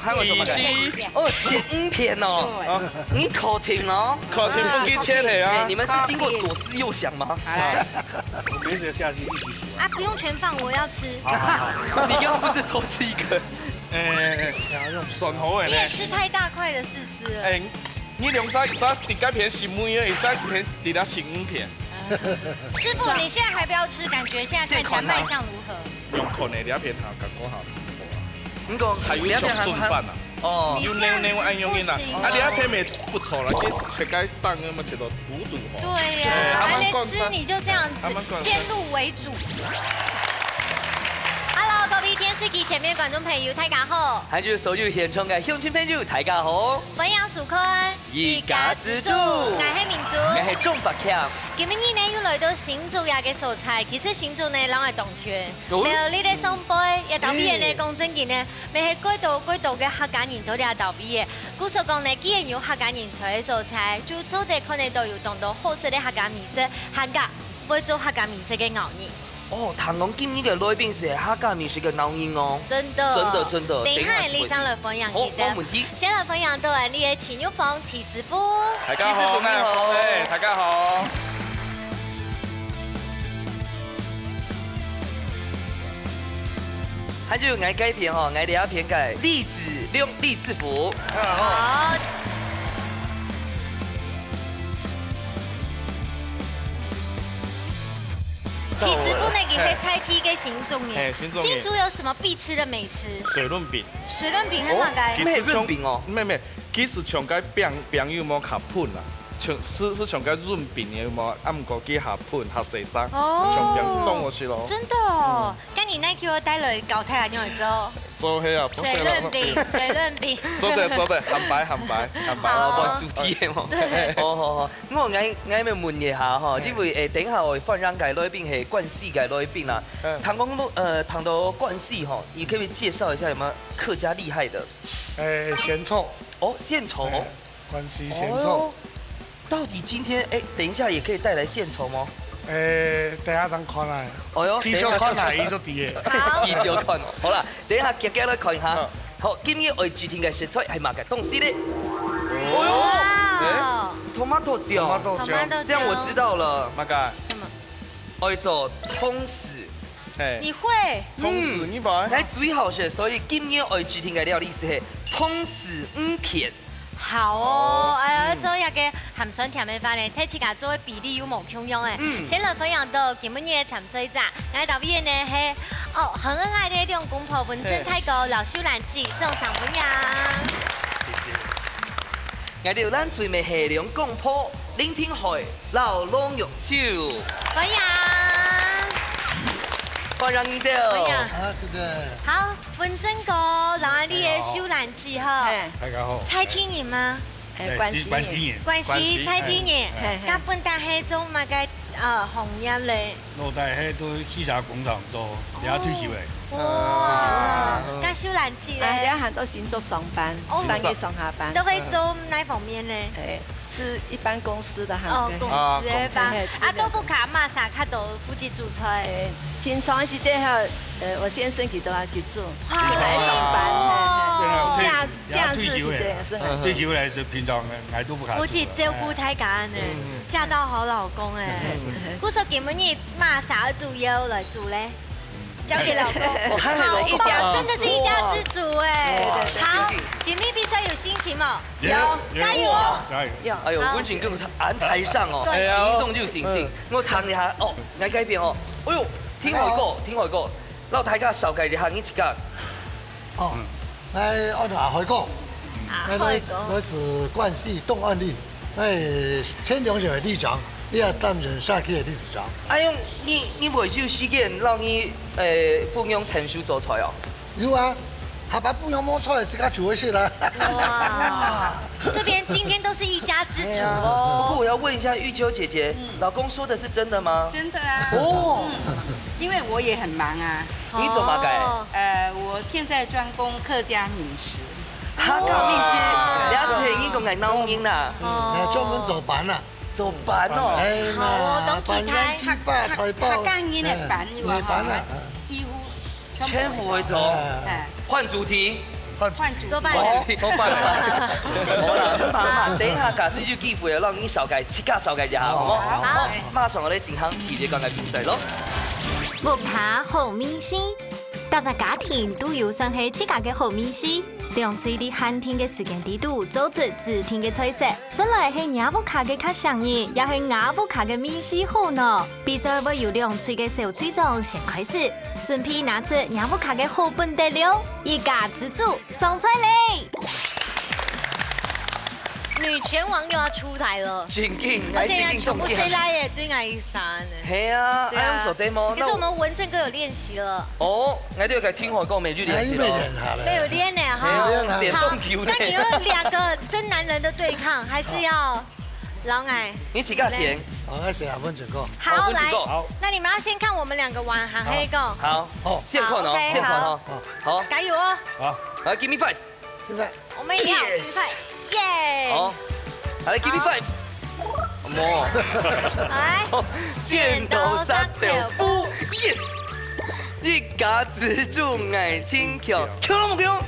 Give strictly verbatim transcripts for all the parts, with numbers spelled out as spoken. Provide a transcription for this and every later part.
還有什麼？其實，哦，切五片哦。啊，你確定哦？確定分佢切个啊。哎，你們是經過左思右想嗎？哎，我們一直下去一起煮。啊，不用全放，我要吃。好，好，好。你剛剛不是偷吃一個？哎，哎，哎，哎，用蒜頭的呢。你也吃太大塊的試吃了。哎，你兩儕一儕直接片食每个，一儕片直接食五片。師傅，你現在還不要吃，感覺現在看起來賣相如何？健康啊。用看的，這片哈，感覺哈，毋錯啊。你講，還有一種燉飯啊。哦。有牛牛愛用的啦。你這樣子不行哦。啊，你那片也不錯啦，其實切開檔那麼切到堵堵吼。對呀，哎，還沒吃你就這樣子，還蠻慣常。先入為主。Hello，各位電視機前面觀眾朋友，大家好。還有所有現場个鄉親朋友，大家好。歡迎收看 一家之煮。𠊎係明珠。𠊎係鍾百強。今晡日呢，又來到新竹這个所在。其實新竹呢，人會當遠。哦。無你在上背，也特別呢，嗯。講真个呢，乜係幾多幾多个客家人到這特別个。故所講呢，既然有客家人在个所在，就做得看得到有當多好食个客家美食，還加會做客家美食个𠢕人。 哦，聽講今日个來賓係客家美食个𠢕人哦。真的。真的，真的。等一下，等一下，你正來分享佢等。好，無問題。先來分享到𠊎俚个徐玉鳳徐師傅。大家好，徐師傅，你好。哎，大家好。還有𠊎該片吼，𠊎這片个李子亮、李師傅。好。 徐師傅呢，佢係在地个新竹人。哎，新竹人。新竹有什麼必吃的美食？水潤餅。水潤餅係麼个？哦，其實像，水潤餅哦。毋係，毋係，其實像該餅，餅有無較粉啦？像，係，係像該潤餅有無？啊，毋過佢較粉，較細隻，哦。像餅當好食咯。真的哦。嗯。該你哪叫𠊎帶來教大家仰般做？ 做係啊，做係啦。水潤餅，水潤餅。做得，做得，安排，安排，安排。好。哦，主題个嘛。對。好，好，好。𠊎，𠊎，𠊎問一下吼，嘿。因為，誒，等一下𠊎換讓个來賓係關西个來賓啦。嗯。聽講，呃，聽到關西吼，你可不可以介紹一下有沒有客家厲害的？誒，仙草。哦，仙草。嘿。 關西仙草。哦喲，到底今天，誒，等一下也可以帶來仙草嗎？誒，等下正看啊。哦喲，繼續看下去就知个。好。繼續看哦。好啦，等一下遽遽來看一下。好。好，今日愛指定个食材係麼个東西呢？哦喲，哇。誒，tomato醬。Tomato醬。Tomato醬。這樣我知道了。麼个？什麼？愛做湯匙。 嘿。你會？湯匙，嗯。你會？𠊎最好食，所以今日愛指定个料理係湯匙魚片。好哦，哦，哎呀，嗯。做一個鹹酸甜个飯呢，大自家做个比例又無共樣誒。嗯。先來分享到今晡日个參賽者，𠊎特別呢係，哦，很恩愛个兩公婆文珍大哥、嘿。老秀蘭姊，掌聲歡迎。謝謝。 𠊎兜蘭嶼乜係兩公婆，林庭海摎羅玉秋。歡迎。歡迎你兜。歡迎。好，謝謝。好，文珍哥，然後你个秀蘭姊吼。嘿。大家好。在地人嗎？哎，關西人。關西人。關西在地人。嘿，嘿。該本來係做麼个，呃，行業咧？ 老弟，該都汽車工廠做，也退休咧。哦。哇，退休咧。該秀蘭姊咧？啊，這下還在新竹上班，哦。一般去上下班。都會做哪方面呢？哎，是一般公司的行業。哦，公司的吧。啊，公司的。啊，都毋會麼儕較多負責煮菜。哎，平常時間還有，呃，我先生佢都愛去做，哇，佢來上班，哦。嘿，嘿。假，假日時間也是很多。退休咧，是平常𠊎都毋會煮了。負責照顧大家呢。嗯。嫁到好老公哎。嗯。故所今晡日 麼儕主要來煮咧？交給老公。哦，還有老公。一家，真的是一家之煮哎。哇。對，對，對。好，甜蜜比賽有信心嗎？有，有。加油哦。加油。有。哎喲，好。文珍哥恁大聲哦，對。哎呀。一動就信心。嗯。𠊎聽一下，哦，𠊎該片哦，哎喲，庭海哥，庭海哥，摎大家紹介一下你自家。 哦，嗯。𠊎安到阿海哥，啊，𠊎來，海哥。來自關西東安里，𠊎前兩屆个里長，這下擔任社區个理事長。哎喲，你，你會有時間摎你，呃，餔娘𢯭手做菜哦？有啊，下擺餔娘無菜，自家煮會食啦。哇，這邊今天都是一家之煮哦。哎呀，不過我要問一下玉秋姐姐，嗯。老公說的是真的嗎？真的啊。哦。嗯，因為我也很忙啊。 你做麼个？哦。呃，我現在專攻客家美食。客家美食，哇。這係你講个鬧人啦。哦。哎，專門做粄啊。做粄哦。哎，好哦，當期待。粄、粄圓、粄包、客，客家人的粄，哎，有啊，粄啊。幾乎全部會做。全部會做。哎。換主題。換主題。做伴侶。哦，做伴侶。好啦，毋怕，毋怕，等一下假使有機會，讓你紹介，自家紹介一下，好無？好。好，馬上來進行第一關个比賽咯。屋下好味緒，逐隻家庭都有算係自家个好味緒。兩隊在限定个時間裡肚做出指定个菜色，算來係若屋下个較上癮，也係若屋下个味緒好呢？比賽會由兩隊个小隊長先開始，準備拿出若屋下个好本底料，一家之煮 上菜咧！女拳王又要出台了，正經，而且人家全部係來耶，對𠊎一山呢。係啊，對啊。恁樣做得無？可是我們文正哥有練習了。哦，𠊎都有在聽好歌，每句練習咯。哎，沒練好了。沒有練呢，哈。沒有練好。好，那你們兩個真男人的對抗，還是要老矮？你自家先。好，𠊎先啊，文正哥。好，哦，文正哥。來，好。那你們要先看我們兩個玩，好，好。好，好。現看哦，好，OK，現看哦。好。好。加油哦。好。好，give me five。 我們也要比賽，耶！好，來，give me five。莫。來，剪刀石頭布，yes！一家之煮𠊎最強，強無強？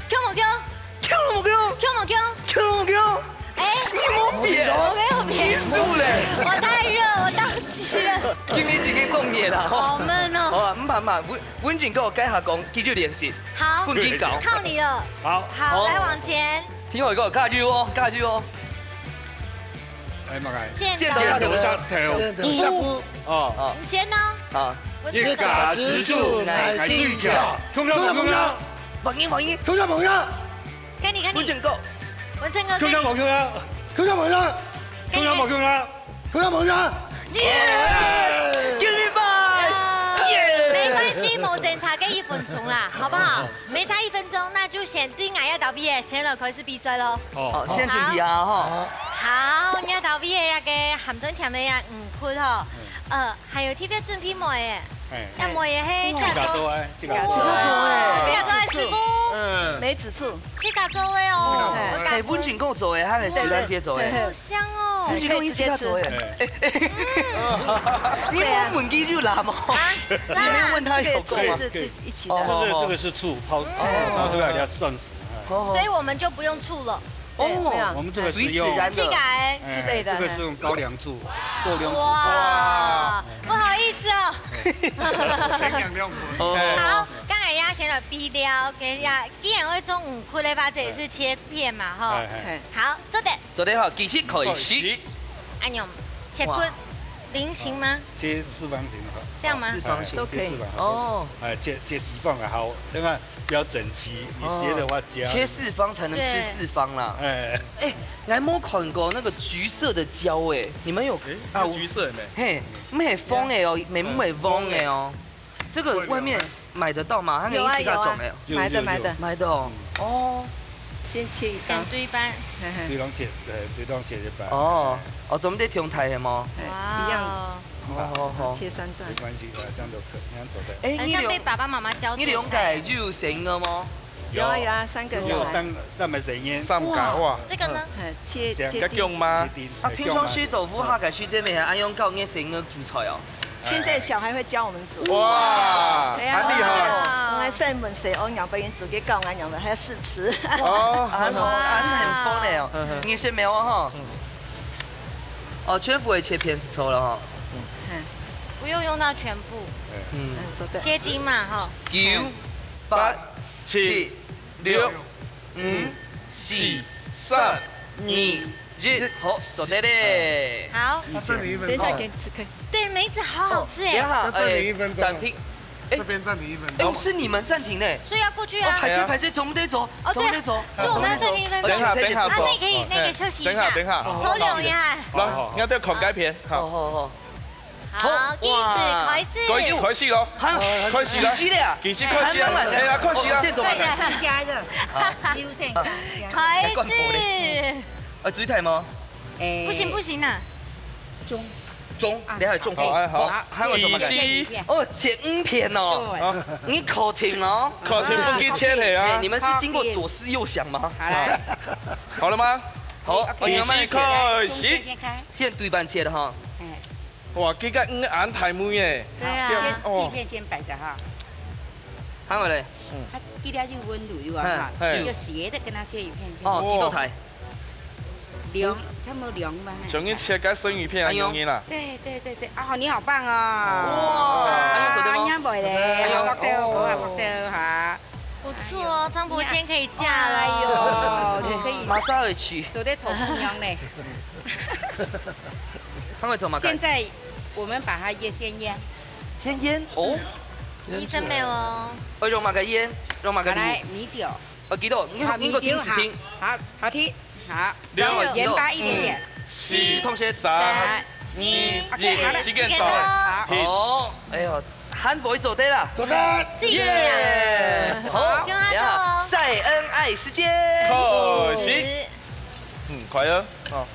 強無強？強無強？強無強？強無強？哎，你莫變，我沒有變。你輸咧。我太熱，我到齊了。今天已經凍結了，吼。好悶哦。好啊，毋怕毋怕，文，文正哥，該下講，繼續練習。 好，不能搞。靠你了。好。好，好。來往前。聽我一個，加油哦，加油哦。哎，麼个？剪刀石頭布。剪刀石頭布。哦。你先哦。啊。一家之煮，𠊎最強。強強強強。放音，放音。強強強強。該你，該你。文正哥。文正哥，該你。強強強強。強強強強。強強強強。 好了，無了。耶！Give me five！耶！沒關係，無爭差个一分鐘啦，好不好？沒差一分鐘，那就先對𠊎這兜位个先來開始比賽咯。哦，先準備啊，吼。好，𠊎這兜位个該个鹹酸甜个呀，嗯，苦吼。呃，還有特別準備無个？哎。該無个係自家做个，自家做个。自家做个師傅。嗯。梅子醋。自家做个哦。哎，文正哥做个，還係徐蘭姐做个？對，對。 香哦。你去弄一起做耶。哎，哎，哎。你有問佢有辣嗎？啊，你沒有問他有過嗎？這個，這個是，是一起的。哦，這個，這個是醋泡，哦。然後這個要蒜絲，哎。哦。所以我們就不用醋了。哦。對，沒有。我們這個是用，最自然的。這個，哎，之類的，這個是用高粱醋，高粱醋。哇，不好意思哦。哎。哦。好，剛才呀，先來比了，給呀，既然會中五塊的話，這也是切片嘛，哈。哎，哎。好，做得。 做得好，繼續開始。開始。哎喲，切割，哇。菱形嗎？切四方形好。這樣嗎？哦，四方形。哎，都可以。切四方形。哦。哎，切，切四方的好，另外比較整齊，你斜的話加。哦，切四方才能吃四方啦。對。哎。哎，𠊎沒看過那個橘色的椒哎，你們有？哎，啊，有橘色的沒？嘿，毋係紅的哦，嗯。毋係黃的哦。 這個外面買得到嗎？有啊，有啊。它可以自家種的。有，買的，有，有。買的。買的哦。嗯。哦。先切一刀。先對半。嘿嘿。對半切，對，對半切一半。哦，哦，做毋得忒大係無？哎，一樣。哇哦。哦，好，好。切三段。沒關係，呃，這樣都可以，這樣做得。哎，很像被爸爸媽媽教做菜。你兩，你兩個有細人無？有啊，有啊，三個小孩。有三個，三個細人。三個，哇。哇。這個呢？哎，切，這樣。切丁。要用嗎？切丁，啊，平常時豆腐下个時節，你還愛用教你細人煮菜哦？ 現在小孩會教我們煮。哇，對啊。恁厲害。𠊎還細妹細，𠊎娘分佢煮，佢教𠊎娘个，還要試吃。哦，恁好，恁幸福呢哦。嗯哼。你先沒有哈。嗯。哦，全部的切片是錯了哈。嗯。不用用到全部。嗯。嗯，做得。切丁嘛，哈。九、八、七、六、五、四、三、二、一，好，做得咧。好。要暫停一分鐘。等一下給你吃，可以。對，梅子好好吃耶。哦，等一下，要暫停一分鐘。哎，暫停。哎，這邊暫停一分鐘。哎，是你們暫停呢。所以要過去啊。哦，歹勢，歹勢，總得走，哦，對啊，總得走，是我們要暫停一分鐘。等一下，等一下，啊，那可以，那個休息一下。等一下，等一下。抽涼一下。好，好，好。來，你要再看該片，好。好，好，好。 好，哇。計時開始。計時開始咯。好，開始啦。計時了啊？計時開始啊。好，來，來。哎呀，開始啦。哦，現在怎麼了？加一個。好。優先加一個。開始。呃，水太嗎？哎。不行，不行啊。中。中，啊。你還有中風。好，哎，好。好，還有什麼感覺？計時。哦，切五片哦。對。啊。你確定哦？確定不給切的啊。哎，你們是經過左思右想嗎？好，來。好了嗎？好，OK，計時開始。先對半切的哈。哎。 哇，這個，嗯，恁大妹耶。對啊。哦。先，這片先擺著哈。看过来。嗯。它一粒就温度有啊哈，嗯。嘿。你就斜的跟它切一片片。哦，哦。几多台？两，差不多两吧。像你切个生鱼片啊，哎呦。容易啦。对对对对，啊，你好棒哦！哇，啊，哎呦，做得吗？你还袂咧，哎呦，拍掉，哦。好啊，拍掉哈。不错哦，张伯谦可以嫁了。哎呦，你可以马上回去。走在头姑娘呢。他会怎么改？现在我们把它腌，先腌。先腌哦。医生没有哦。哦，用哪个腌？用哪个卤？好，来，米酒。哦，记得，你，好，你个米酒，听试听。好，好，好听，好。六，然后盐巴一点点。嗯，四，同学，三，三，二，一，OK，好了，时间到。好。停。哦，哎呦，韩国做得啦。做得。自己做啊。耶，好，好，用它做哦。等一下，晒恩爱时间。开始。嗯，快乐。哦。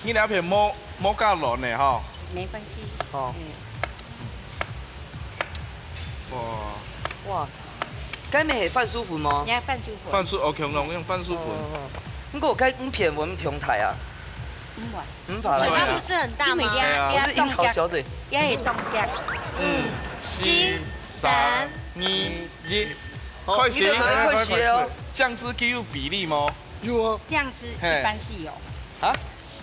你两片莫，莫加卵的哈。没关系。哦。嗯。哇。哇，该没很半熟粉吗？你要半熟粉。半熟，OK，我用半熟粉。哦，哦，哦。不过该五片我们不用太啊。嗯，哇。五片来。它不是很大吗？因为你要，对啊。你要冻结，我是樱桃小姐。也会冻结。嗯。四，三，二，一。好，开始。你就做得开始了哦。酱汁给有比例吗？有啊。酱汁一般是有。嘿。啊？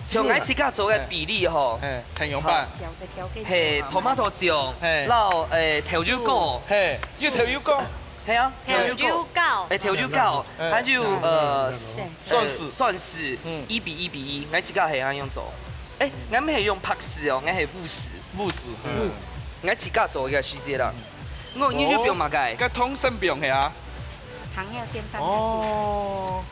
像我自家做个比例吼。嘿，很用饭。小的调给嘿，tomato醬，嘿。然后，诶，豆油膏。嘿，有豆油膏。嘿啊，豆油膏。豆油膏。诶，豆油膏，嗯。还有，呃，蒜丝。蒜丝，嗯。一比一比一，我自家系恁样做。诶，我们系用白丝哦，我系烏丝。烏絲，嗯。我自家做个时节啦。 我，你就不用买个。哦，該糖先不用係啊？糖要先放下去。哦。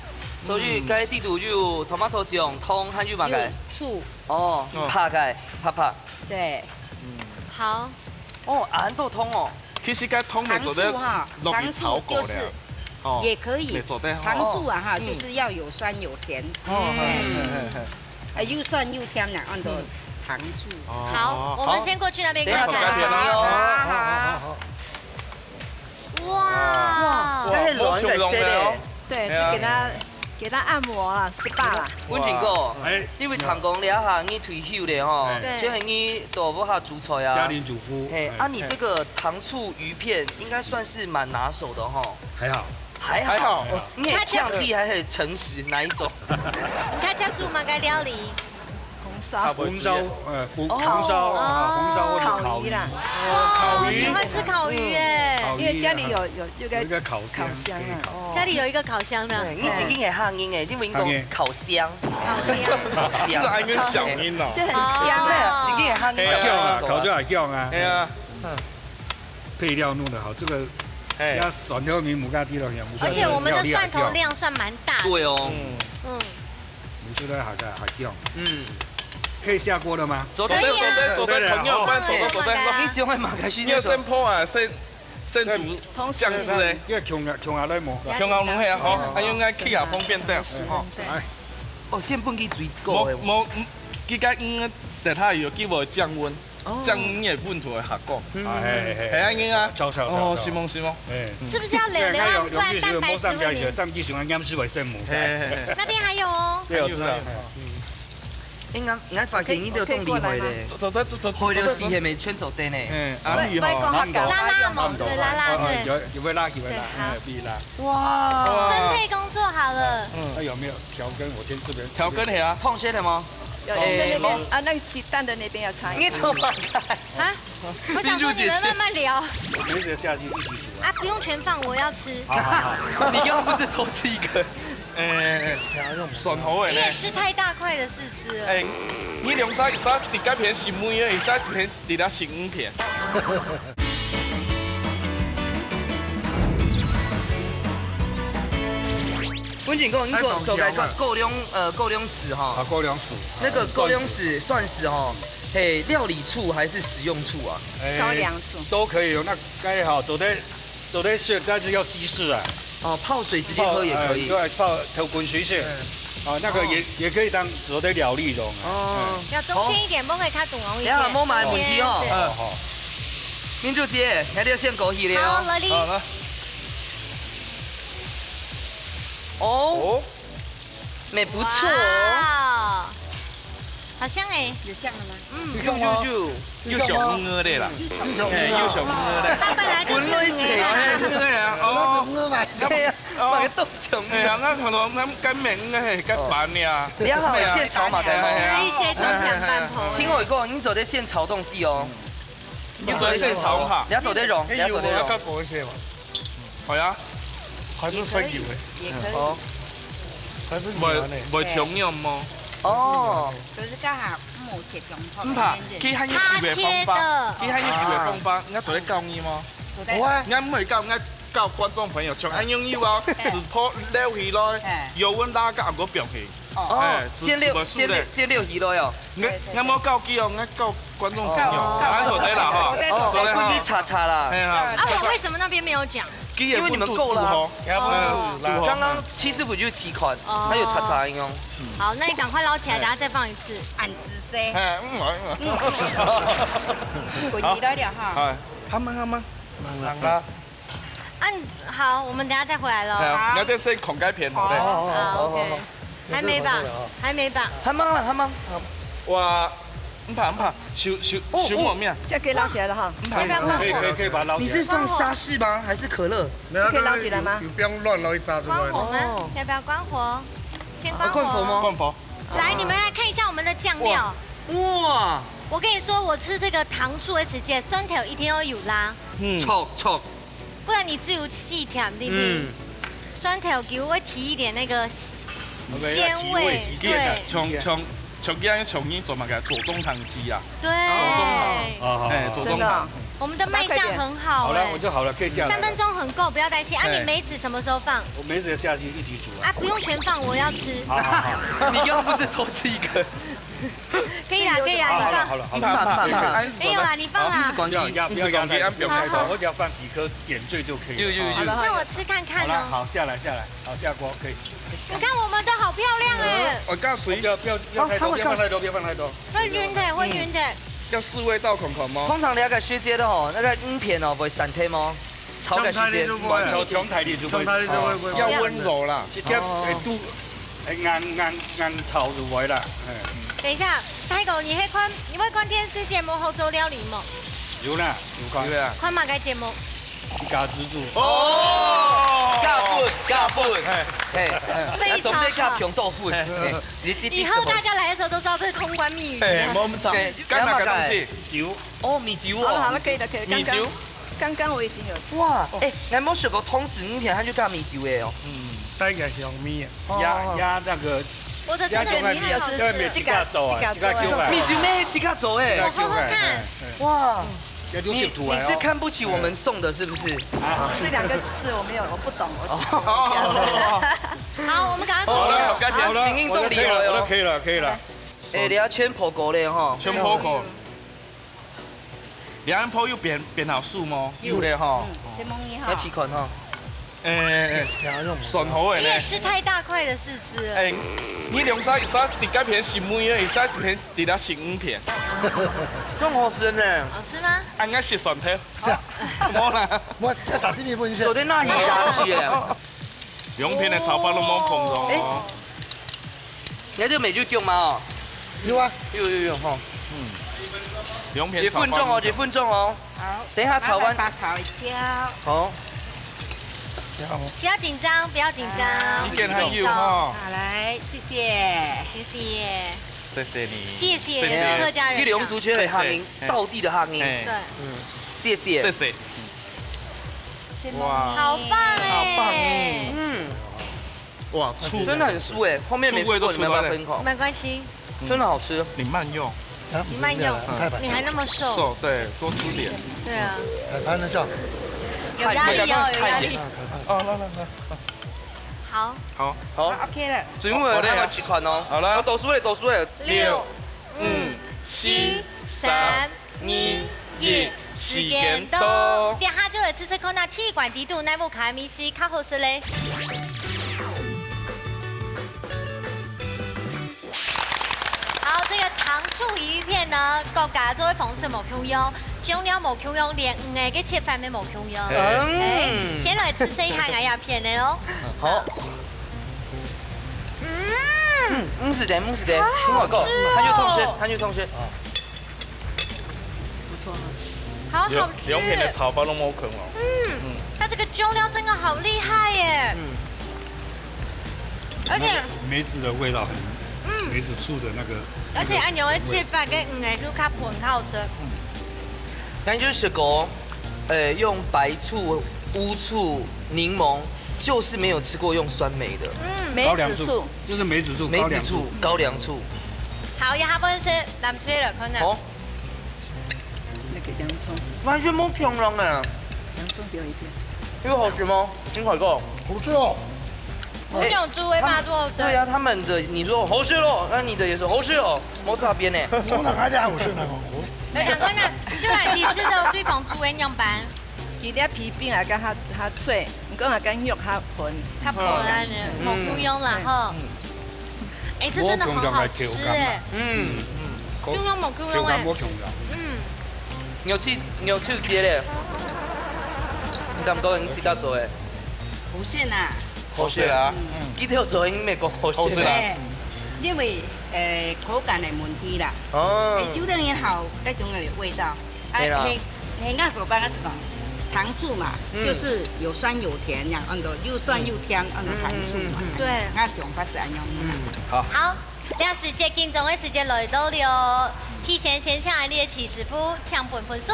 所以該底肚有tomato醬、糖，還有麼个？有醋。哦，嗯。拍个，拍拍。對。嗯。好。哦，恁多糖哦。其實該糖也做得糖醋哈，落去炒過了。糖醋就是，哦，也可以。也做得哈。糖醋啊哈，嗯。就是要有酸有甜。哦，嗯。嘿，嘿，嘿，嘿。啊，又酸又甜啦，安到糖醋。哦，好，好。我们先过去那边看看。等一下，等一下，等一下。好，好，好。好，好，好。哇。哇，哇，該个卵个色咧。对，哎呀。是给它，给它按摩啊，S P A啦。文景哥，哎。因为听讲了哈，你退休了哈，哎。对。就系你都屋下煮菜啊。家庭主妇，嘿，哎。啊，你这个糖醋鱼片应该算是蛮拿手的哈。还好。还好。还好。你也看这样。讲厉害，很诚实，哪一种？你看这样煮嘛，该料理。 红烧。红烧，呃，红，哦。红烧，啊，红烧或者烤鱼。烤鱼啦。哇，烤鱼。喜欢吃烤鱼耶。嗯，烤鱼，因为家里有，有，有个有一个烤箱，烤箱啊，可以烤。哦。家里有一个烤箱的。对，你真正个客人哎，因为你讲烤箱。烤箱。烤箱。这个还有点小音哦。就很香啊。对啊，真正个客人。哎呀，烤就好香啊。哎呀。配料弄得好，这个哎。要蒜头、米母、咖啡了，而且我们的蒜头量算蛮大的。对哦。嗯。嗯。 你觉得好个，好用。嗯。可以下锅了吗？做得，可以啊。做得，做得，朋友，不然做得，做得。你喜欢马开心那种？你要先泡啊，先，先煮酱汁哎。因为穷啊，穷啊，来磨。穷啊，我们还要，哦，还用个气啊，方便的，哦。哎。哦，先分佢水过哎。无，无，佢个，嗯，等下有给我降温。 哦。这样你个温度会下降。嗯。哎，嘿，嘿，嘿。系啊，你啊。照，照，照，哦，照。是吗，是吗？哎。是不是要冷冷啊？对，它有，不然蛋白质会凝。有，有，有，上面有，上面喜欢黏水会圣母。嘿，嘿，嘿。那边还有哦。对，我知道。还有，还有。嗯。哎，俺，俺发现你都懂厉害嘞。走，走，走，走，走。回流洗还没全做得呢。嗯，阿米哈。拉拉嘛，对，拉拉，哦，哦，对。有，有没有拉，有没有拉？对，好。哎，可以拉。哇。分配工作好了。嗯。那有没有调羹？我先这边。调羹系啊。烫些的吗？有，哎，在那边，啊，那个鸡蛋的那边要擦一下。你怎么改？啊？ 我想说你们慢慢聊。我们一直下去一起煮啊。啊，不用全放，我要吃。好，好，好。你刚刚不是偷吃一个？哎，哎，哎，酸好味呢。你也吃太大块的试吃了。哎，你两三，三，你该片是每个，一下片，你那是五片。文景哥，你给我，给我两，呃，给我两匙哈。啊，给我两匙。那个给我两匙，蒜豉哈。 嘿，料理醋还是食用醋啊？哎，高粱醋。都可以哦，那刚好做得，做得是，但是要稀释啊。哦，泡水直接喝也可以。泡，哎，对，泡，头滚水水。嗯。啊，那个也，哦。也可以当做得料理用啊。哦。嗯。要中间一点，不可以太短哦，等一下，莫买问题哦。对。嗯。好，好。明珠姐，你要先过去了哦。好，来哩。好，来。哦。哦。也不错哦。哇。好香哎，有香了吗？嗯，有有有，有香魚个啦，有香魚个啦。它本来就是魚啊。本來係魚啊，哦，本來係魚嘛。對啊，哦，買个豆醬。哎呀，那可能那干面应该是干板呀。你要好好现炒嘛，对吗？有一些中强半熟。听我讲，你做得现炒东西哦。你做得现炒哈？你要做得用，你要做得用。哎，油我要。 好呀，还是生油的，也可以，哦，还是牛肉呢？会会重样吗？哦，就是刚好木切中透，毋怕，佢还有特别方法，佢还有特别方法，人家做得教你吗？做得。好啊，人家毋会教，人家教观众朋友，像安永有啊，直播撩起来，哎，油温拉个，啊，个表情。 哦，哎，先溜，先溜，先溜起来哦。我我无教佢哦，我教观众朋友，哦，安做得啦哈，做得做得哈。你查查啦。哎呀，啊，我为什么那边没有讲？因为你们够了啊。哦，刚刚七师傅就七款，哦，他有查查用。好，那你赶快捞起来，等下再放一次。俺仔细。哎，嗯，嗯，嗯。滚起来了哈。哎，好吗，好吗？慢慢啦。 嗯，好，我们等下再回来喽。好，你要再先孔盖片好嘞。好，OK。还没吧？还没吧？还忙了，还忙。哇，唔怕唔怕，手手手莫面。这样可以拉起来了哈。唔怕，要不要关火？可以可以可以把它捞起来。你是放沙士吗？还是可乐？没有，可以捞起来吗？有不要乱捞一扎出来。关火吗？哦，要不要关火？先关火。关火吗？关火。来，你们来看一下我们的酱料。哇，我跟你说，我吃这个糖醋的时节，蒜头一定要有啦。嗯，错错。 不然你只有四甜，对不对？嗯，蒜头给我提一点那个鲜味，对。像像像今日像你做么个左宗棠鸡啊？对，左宗棠，哎，左宗棠。我们的卖相很好哎。好了，我就好了，可以下来了。三分钟很够，不要担心啊。你梅子什么时候放？我梅子下去一起煮啊。啊，不用全放，我要吃。好好好，你刚刚不是偷吃一个？ 可以啦，可以啦，你放。好了好了好了，没有啦，你放啦。不是光阴，不是光阴，不要压太多，我只要放几颗点缀就可以了。有有有。那我吃看看哦。好了，好，下来下来，好，下锅可以。你看我们的好漂亮哎。我告诉你，不要不要不要太多，不要放太多，不要放太多。会晕的，会晕的。要试味道看看吗？通常了解学姐的吼，那个影片哦，会散忒吗？ 炒个时间，强大力就不会了，强大力就不会了。要温柔啦。直接，哎，煮，哎，硬硬硬炒就会了，哎。等一下，大哥，你会看，你会看电视节目好做料理吗？有啦，有看。有啊。看哪个节目？自家自煮。哦，加分加分，嘿，非常好。总得加强豆腐，嘿，你你以后大家来的时候都知道这是通关密语。哎，我们炒，干哪个东西？酒。哦，米酒哦。好了好了，可以了可以了，刚刚。米酒。 刚刚我已经有。哇，哎，你有没有想过同时五天他就干米酒的哦？嗯，大概是用米啊。压压那个，我的真的很厉害，老师。因为自家做啊，自家做啊。米酒咩自家做哎。我喝喝看。哇，你你是看不起我们送的是不是？啊，这两个字我没有，我不懂，我。好，我们赶快。好了，好了，我都可以了，我都可以了，可以了。哎，你要全火锅嘞哈。全火锅。 两人婆有编编好数吗？有嘞哈。嗯，先问你哈。要几款哈？哎，哎，哎，选好的呢。你也吃太大块的试吃了。哎，你两三一三，底下片是妹的，一三片底下是五片。更好吃呢。好吃吗？啊，应该是蒜头。好。没啦。我这啥事情不能选？昨天那一家是耶。 两片的炒法都冇碰着哦。哎，你看这个美酒酱吗？哦，有啊，有有有吼。嗯，两片炒法。一分钟哦，一分钟哦。好，等一下炒完。麻烦把炒一下。好。不要紧张，不要紧张，时间还有哈。好，来，谢谢，谢谢，谢谢你，谢谢，谢谢。是客家人。一流族群的哈音，道地的哈音。哎，对，嗯，谢谢，谢谢。 哇，好棒哎！好棒哎！嗯，哇，醋真的很酥哎，后面没吃过，你们要不要分一口？没关系，真的好吃。你慢用，你慢用，你还那么瘦。瘦，对，多吃点。对啊，海滩的叫有压力哦，有压力。哦，来来来，好，好，好，OK了。最后还有几款哦？好了，倒数嘞，倒数嘞，六，五，七，三。 二、一，时间到。等下就来试试看，那铁罐底肚哪屋下个美食较好食嘞。好，这个糖醋鱼片呢，各家做个方式无共样，酱料无共样，连鱼个切法也无共样。哎，先来试试一下俺这片的哦。好。嗯，嗯，毋使得，毋使得，聽我講，還有通食，還有通食。不錯啊。好好吃。兩片个炒包都無空哦。嗯，它這個醬料真的好厲害耶。嗯。而且梅子的味道很，嗯，梅子醋的那個，而且恁樣个切法跟魚仔就較粉較好吃。嗯。咱就食過，呃，用白醋、烏醋、檸檬，就是沒有吃過用酸梅的。嗯，梅子醋。高粱醋，就是梅子醋，梅子醋、高粱醋。高粱醋。好，一下半食，藍隊來看看。好。那個洋蔥，完全無共樣啊。洋蔥不要一片。有好吃嗎？金凱哥。好吃哦。 我想煮的嘛，做好吃。對啊，他們的你說好食咯，那你的也是好食哦，無差別呢。我哪來的好食呢？我哎，兩個人，小蘭姐食到對方煮个樣般？佢這皮餅啊，較較脆，毋過啊，較肉較粉。較粉啊，嗯。無共樣啦，吼。哎，這真的好好吃哎。嗯嗯，就像無共樣哎。口感無共樣。嗯。牛氣牛氣節咧，你感覺你自家做个？好食啊。 好食啊，嗯。佢兜做應該講好食啊。好食啊。哎，因為，呃，口感个問題啦。哦。哎，有的人好，該種个味道。哎，對啦。嘿，嘿，𠊎做法係講，糖醋嘛，嗯。就是有酸有甜，這樣，安到又酸又甜，安到糖醋嘛。嗯，嗯，嗯，嗯。對。𠊎想法係恁樣啦。嗯。好。好，這時節，緊張个時節來到了哦。提前先請𠊎俚个徐師傅，請分分數。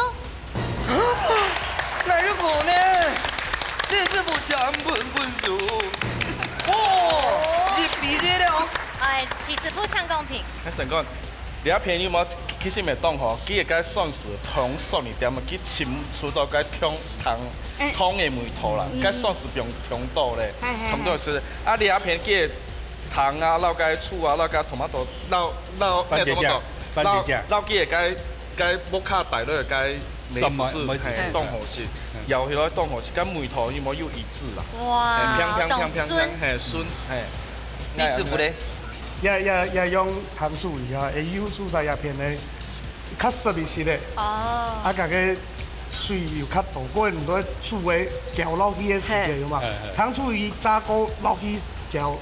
哪有可能？這是不強分分數。哦，一比一了。哎，徐師傅請公平。哎，先講，這片有無？其實毋係當好，佢个該酸係當酸一點嘛，佢尋出到該湯，湯，哎。湯个味道啦，嗯。該酸係放當多咧，哎，哎，哎。當多係。啊，這片佢个糖啊，摎該醋啊，摎該tomato，摎，摎，番茄醬，咩tomato？番茄醬。摎，摎佢个該 該屋下帶落个該梅子醋，酸梅，梅子醋。嘿，當好食，嗯。咬起來當好食，該味道有無有一致啦？哇，嘿，香香香香香，當順。嘿，順，嘿。你師傅咧？也，也，也用糖醋魚啊，會有煮晒這片呢，較澀一息咧。哦。啊，該个水又較多，過毋多煮个攪落去个時間有無？嘿。嘿，嘿。糖醋魚炸過落去攪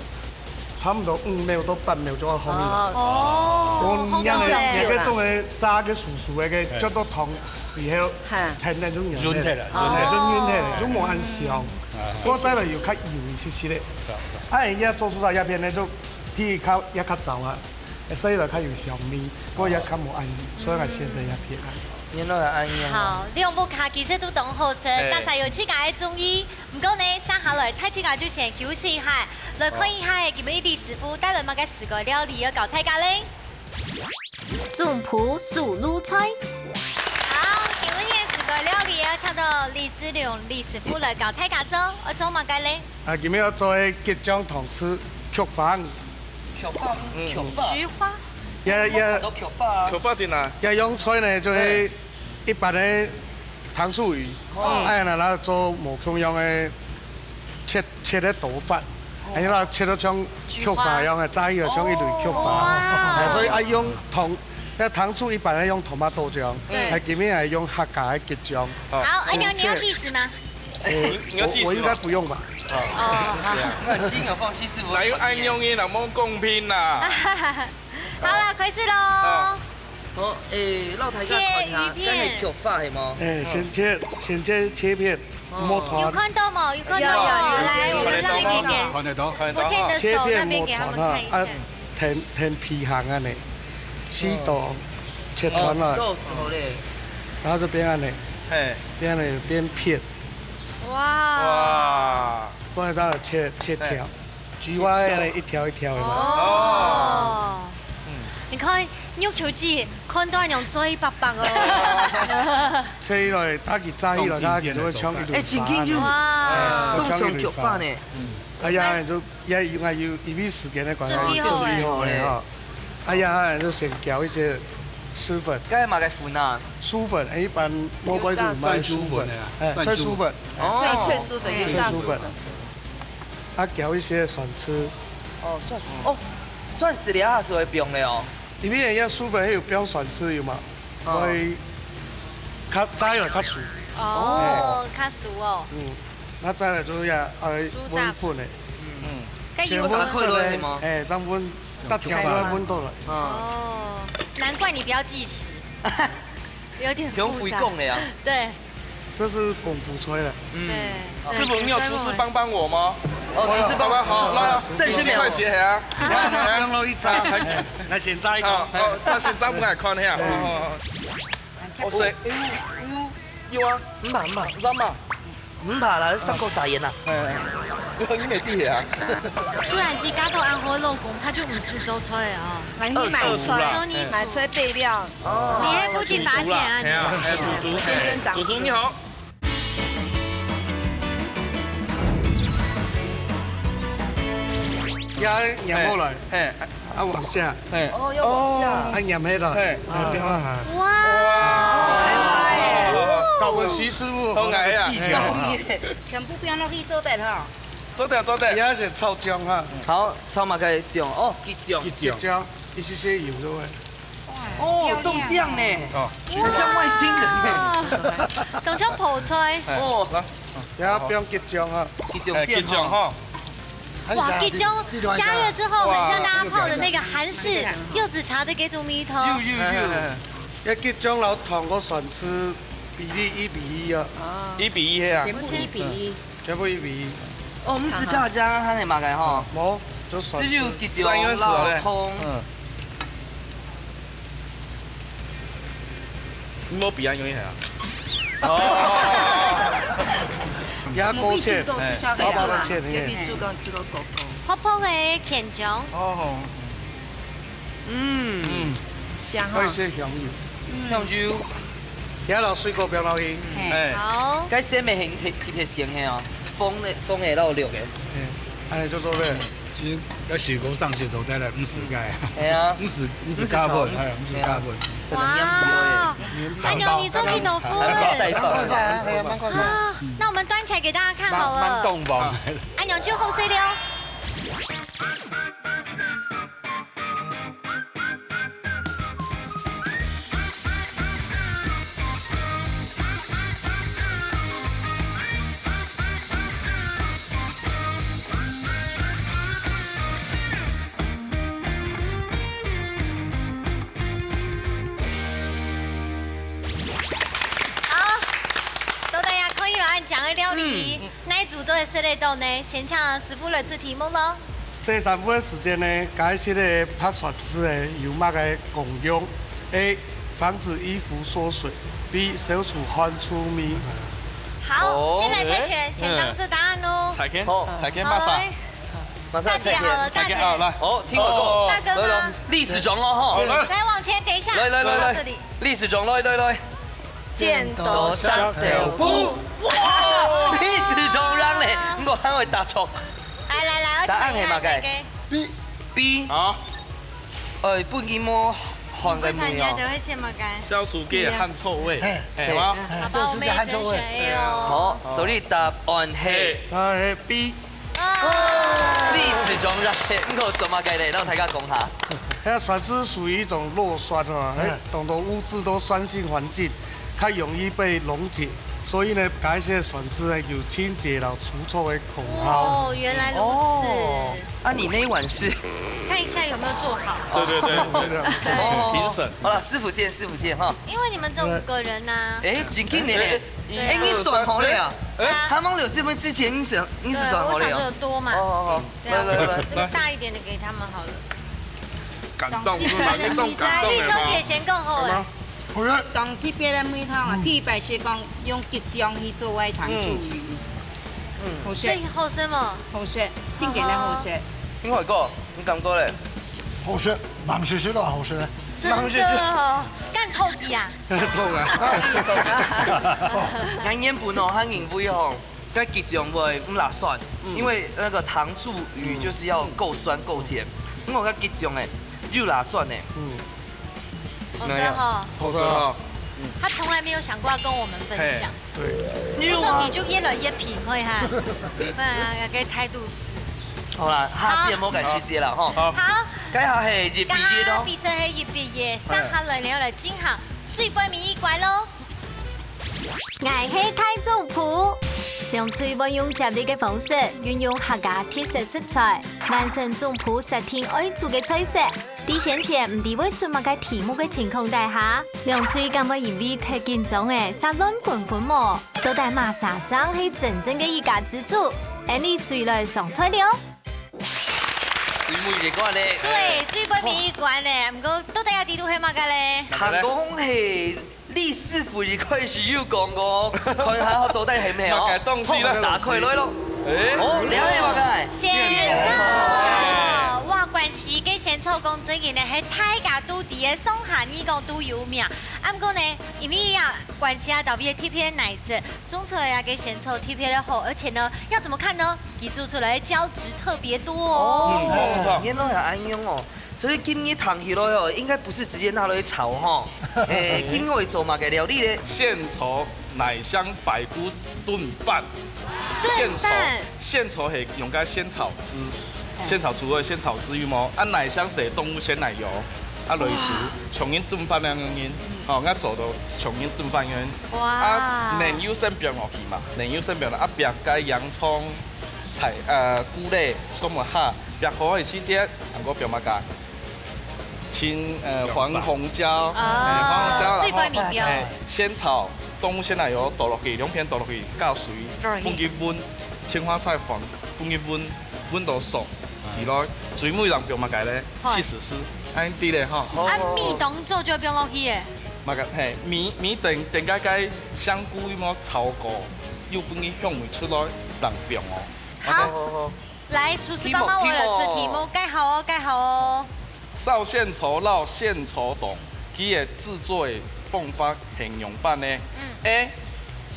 差不多五秒到八秒就愛好味啦。哦，哦，你看呢，好棒哦。你个種个炸个酥酥个，个，哎。摻到湯以後，哈。甜甜就軟軟。軟忒了，哦。軟忒了。就軟忒了，就無恁香。嗯。啊。所以再來又較油一息息咧。是啊，是啊。啊，人家做出來這片呢，就第一較，也較燥啊，所以來較有香味，不過也較無恁油，所以來選擇這片啊。原來係恁樣啊。好，兩屋下其實都當好食，哎。大家有自家个中意。 毋過呢，接下來大自家就先休息一下，來看一下今晡日李師傅帶來麼个自家料理要教大家咧。總舖手路菜。好，今晡日个自家料理要請到李志龍李師傅來教大家做，愛做麼个咧？啊，今晡日要做个桔醬糖醋菊花。菊花，嗯。菊花。菊花。也，也，看到菊花啊。菊花在哪？也用菜呢，就係 一般个糖醋魚，哦。哎，拿來做無共樣个切，切个刀法，哦。哎，拿切到像菊花樣个，炸起來像一蕊菊花。哦。哎，所以愛用糖，該糖醋一般愛用tomato醬，對。哎，今晡日愛用客家个桔醬。好，哎，你要，你要計時嗎？哎，你要計時嗎？我，我應該不用吧？哦，好。那金額放棄是不是？哪有恁樣个，那麼公平啦？好了，開始囉。好。 好，誒，摎大家看一下，切魚片。這係菊花係無？誒，先切，先切切片，哦。莫斷。有看到嗎？有看到嗎？有，有，有，來，有，我們讓一點點看得到。看得到。福建的手那邊給他們看一下。切片莫斷啊，啊，摻，摻皮項恁呢，四刀，哦。切斷了。哦，四刀，四刀咧。然後這邊恁呢，嘿。這樣呢，變片。哇。哇。過來再切，切條。嘿。 菊花个一條一條个嘛。哦。哦。嗯。你看，玉球姐看到恁樣嘴擘擘哦。切起來，佢炸起來，佢就會像一蕊花。哎，真緊就，哇。哎，會像一蕊花。當像菊花呢。嗯。哎呀，就也有，也有，因為時間的關係，準備好了。準備好了哈。哎呀，就先攪一些薯粉。該麼个粉啊？薯粉，哎，一般外背就賣薯粉，蒜酥粉的啊。哎，蒜酥。脆薯粉。哦。脆，脆薯粉，哎，脆薯粉。 啊，攪一些蒜絲。哦，蒜絲。哦，蒜絲這下係會放个哦。因為人家薯粉還有放蒜絲，有無？哦。所以較，炸起來較酥。哦，較酥哦。嗯，那再來就是要，呃，酥炸粉。搵粉个。嗯。嗯。該油先搵粉个，啊，開落去嗎？哎，這樣搵大家都要分到了。哦，难怪你不要计时，有点复杂。用回讲的啊。对，这是功夫菜了。嗯。对，师傅，你有厨师帮帮我吗？哦，厨师帮忙，好，来啊，正式面快写啊。你看，用了一张，来，先扎一个。好，好，再先扎不敢看呀。好，好，好。哦，谁？有啊，毋怕，毋怕，毋怕，毋怕啦，上过撒盐啦。哎，你没地铁啊？虽然自家都安好老公，他就毋使做菜哦。买你买菜，二厨啦。做你厨。买菜备料。哦。你还附近罚钱啊你？哎呀，哎，主厨，先生掌厨。主厨你好。压，压过来。嘿， 啊，往下。嘿。哦，要往下。啊，仰起來。嘿。啊，放下。哇！哇！教我徐師傅，好，來啊。技巧。全部放落去做得哈。做得，做得。你要先炒薑哈。好，炒麼个薑？哦，桔薑。桔薑，一些些油就會。哇，哦，漂亮。冻酱呢。哦。像外星人呢。哇，冻像泡菜。哦。來。你要放桔薑哈。桔薑先哈。哎，桔薑哈。 哇，桔薑加熱之後，很像大家泡的那个韓式柚子茶的桔薑蜜湯。有，有，有。哎，桔薑摎糖个酸醋比例一比一啊。一比一啊。全部一比一。全部一比一。哦，毋係加加還係麼个吼？無，就酸醋。只有桔薑摎糖。嗯。 你無比較容易啊？哦。也勾芡，哎，薄薄个芡，哎。薄薄个芡薑。哦。嗯。嗯。香哈。還有一些香油。香油。也摎水果放落去。哎。好。該先袂很特，特別鹹个哦，紅个，紅个摎綠个。哎，恁樣就做得了。 其實愛水果上去做得了，毋使該。係啊。毋使，毋使加粉，毋使炒，哎，毋使加粉。哇，阿牛，你做幾多份？帶粉。啊，那我們端起來給大家看好了。慢，慢動吧。阿牛就好勢了哦。 好，到底啊，可以來恁樣个料理，哪一組做得食得到呢？先請師傅來出題目咯。洗衫褲个時間呢，該色个白酸醋呢，有麼个功用？A，防止衣服縮水。B，消除汗臭味。好，哦。先來猜拳，先當做答案哦。猜拳，好，猜拳，馬上。好，來。 馬上大姐好了，大姐。大姐好，來。哦，聽我講。大哥嗎？來，來，歷史中哦，吼。好，來。來，往前，等一下，來，來，來，來。坐到這裡。歷史中，來，來，來。剪刀石頭布。哇，歷史中人咧，毋過還會答錯。來，來，來，答案係麼个？B。B。好。哎，本身無汗个味哦。你會選麼个？消除該汗臭味，嘿。係嗎？寶寶，我們也只能選A咯。好，所以答案係。哎，B。 歷史中人，毋過做麼个咧？摎大家講下。該酸醋屬於一種弱酸哦，哎，嗯。當多污漬到酸性環境，較容易被溶解，所以呢，該色酸醋呢有清潔摎除臭个功效。哦，原來如此。哦，啊，你那一碗是？看一下有沒有做好。對，對，對，對，對，哦，評審。好了，師傅先，師傅先哈。因為你們只有五個人吶。哎，真緊呢。哎，對啊。哎，你算好了啊？哎。對啊。他們有這邊之前，你算，你是算好了啊？對，我想說有多嘛。哦，哦，哦。 對啊，來，來，來。這個大一點的給他們好了。感動，感動，感動。來，玉秋姐先講好了。好嗎？好了。當特別个味道啊，嗯。第一擺係講用桔醬去做个糖醋魚。嗯。好食。所以好食無？好食，真正个好食。哦。丁偉哥，你感覺咧？好食，蠻食食都好食个。真的哦，敢偷雞啊？偷啊。哦。𠊎原本哦，還認為哦， 該桔醬會毋罅酸，嗯。因為那個糖醋魚就是要夠酸夠甜。嗯。因為該桔醬欸，又罅酸欸。嗯。好吃哈。好吃哈。他從來沒有想過要跟我們分享。嘿。對。我說你就越來越貧，會哈。不然啊，該態度死。好啦，下次有無改時節了哈。好。好。該下係一比一咯。該下比賽係一比一，上下來了來進行最尾一關咯。 𠊎係大主廚。兩隊會用接力个方式，運用客家特色食材，男生總鋪設定愛煮个菜色。在先前毋知會出麼个題目个情況底下，兩隊敢會因為忒緊張而煞亂紛紛無？到底麼儕正係真正个一家之煮？𫣆俚隨來上菜了。最尾一關呢？對，最尾一關呢。毋過到底愛知道係麼个咧？聽講係 李師傅一開始有講過，看下到底係毋係哦。麼个東西呢？打開來咯。欸？哦，了解，了解。仙草。哇，關西个仙草講真个呢，係大家都知个，上下二講都有名。啊，毋過呢，因為啊，關西啊，特別特別个奶子，種出來啊个仙草特別个好，而且呢，要怎麼看呢？佢做出來个膠質特別多哦。嗯，沒錯。原來係恁樣哦。 所以今日聽起來哦，應該不是直接拿來炒吼。欸，今日會做麼个料理呢？仙草奶香排骨燉飯。燉飯。仙草，仙草係用个仙草汁，仙草煮个仙草汁有無？啊，奶香係動物鮮奶油，啊，來煮，像人燉飯恁樣个，哦，𠊎做到像人燉飯恁樣。哇。啊，奶油先放落去嘛，奶油先放落，啊，放个洋蔥、菜，呃，菇類，都無下，放好个時節，還過放麼个？ 青，呃，黃紅椒，啊，欸，黃紅椒，最後面，然後，欸，仙草，動物鮮奶油倒落去，兩片倒落去，加水，倒落去。分佢溫，青花菜放，分佢溫，溫到熟，起來，最尾人放麼个咧？係。起司絲，恁樣个吼。啊，米當早就放落去个。麼个，嘿，米，米等，等該个香菇有無炒過，又分佢香味出來，人放哦。好。OK。好，好，好。 來，廚師幫幫𠊎來出題目，蓋好哦，蓋好哦。燒仙草摎仙草凍，佢个製作个方法係仰般呢？嗯。A，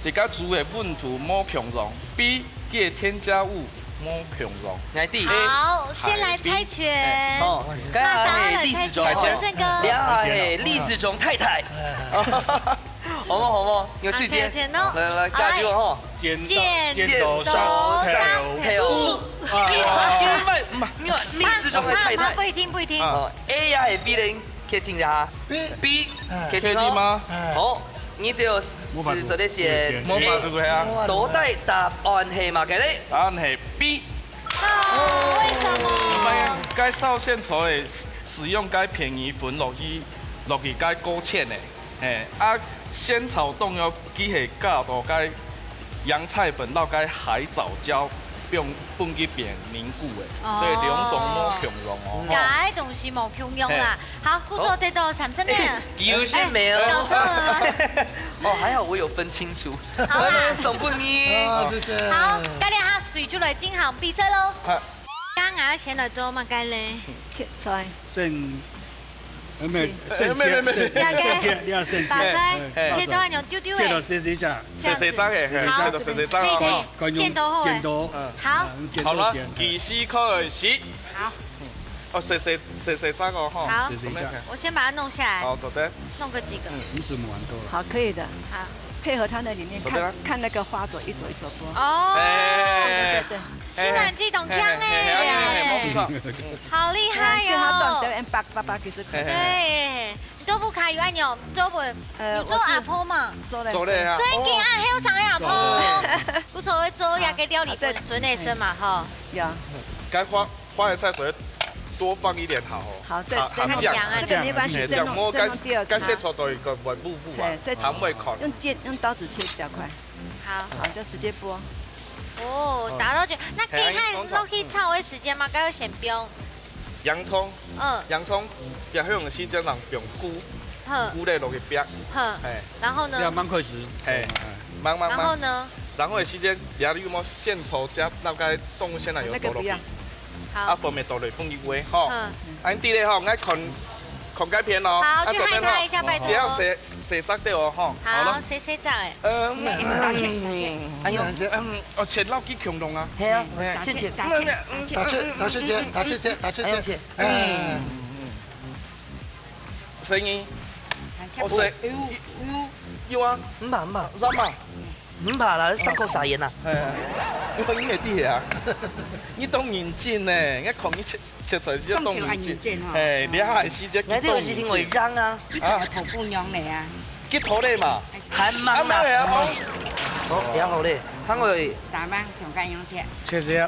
自家煮个溫度無共樣。B，佢个添加物無共樣。來，第一。好，先來猜拳。好，該下係李子忠，猜拳。這下係李子忠太太。好無？好無？有自己。好，猜拳哦。來，來，加油哦！ 剪刀，剪刀石頭布。啊，因為，你看，李子忠个太太。不一定，不一定。哦，A呀，係B零，決定一下。B。B，決定哦。確定嗎？好，你就係做這些。無辦法，對啊。到底答案係麼个咧？答案係B。哦，為什麼？因為該燒仙草个使用該便宜粉落去，落去該勾芡个。 嘿，啊，仙草凍哦，佢係加到該洋菜粉摎該海藻膠，分，分佢變凝固个，哦。所以兩種無共樣哦。該東西無共樣啦。嘿。好，故所得到三十秒。欸，有些沒有。欸，搞錯了。哦，還好我有分清楚。好啦。送分你。哦，謝謝。好，該這下水就來進行比賽咯。好。剛剛先來做麼个咧？切菜。先 呃，沒，是。先切，呃，沒，沒，沒。先切，你要先切。把菜，哎，切到恁樣丟丟仔。切到細細隻。這樣子。細細隻个，嘿，好。切到細細隻哦。可以，可以。好，可以用剪刀好了。剪刀。嗯。好。啊，用剪刀剪。好了，計時開始。好。哦，細細，細細隻哦，吼。好。細細隻。我先把它弄下來。好，做得。弄個幾個。嗯。五十毛很多了。好，可以的。好。配合它的理念，看，做得啊。看那個花朵一朵一朵播。哦。哎。對，對，對。 手感這種強欸。嘿，嘿，嘿，嘿，嘿，無錯。好厲害哦。這下當然八，八百幾十塊。嘿，嘿，嘿。對，你都不卡有按鈕，做不，呃，有做阿婆嘛？我是做了。做了啊。所以今暗後生个阿婆，哦。不錯，會做那個料理分孫仔食嘛，吼。有。該花，花椰菜水多放一點好哦。好，再，好，再弄，好，醬啊，這個沒關係，嘿，再弄，醬，莫該，再弄第二次。該些炒到一個穩步步啊，嘿，再，還會看。用剪，用刀子切比較快。好。好，就直接剝。 哦，打到就，那雞蛋落去炒个時間嘛，該要先放。洋蔥，嗯。洋蔥，放香个時間人放菇，好。菇類落去放。好。嘿。然後呢？要慢開始。嘿，慢慢慢。然後呢？然後个時間，底下你有無仙草汁，那個凍鮮奶油倒落去。那個不要。好。啊，粉末倒落去放入去，吼。嗯。恁樣咧，吼，𠊎看，看該片哦。好，啊，去害他一下，拜託。不要洗，洗髒掉哦，吼。好，好了。洗，洗髒欸。嗯。打圈，打圈。哎呦，嗯。 哦，切落去共樣啊。係啊，嘿，切切。打切，打切，打切。打切，打切切，打切切，打切切。哎，哎。生意。哦，生意。有，有啊。毋怕，毋怕。知嘛？毋怕啦，上課撒鹽啦。哎，你看你个弟啊，你當認真呢，你看你切，切菜就當認真。講究恁認真哦。哎，你還係這，𠊎這个是因為讓啊。你成個頭姑娘來啊。 結頭咧嘛。還忙啦。還忙咧，還忙。好，也好咧，佢會打棒，像該樣切。切切。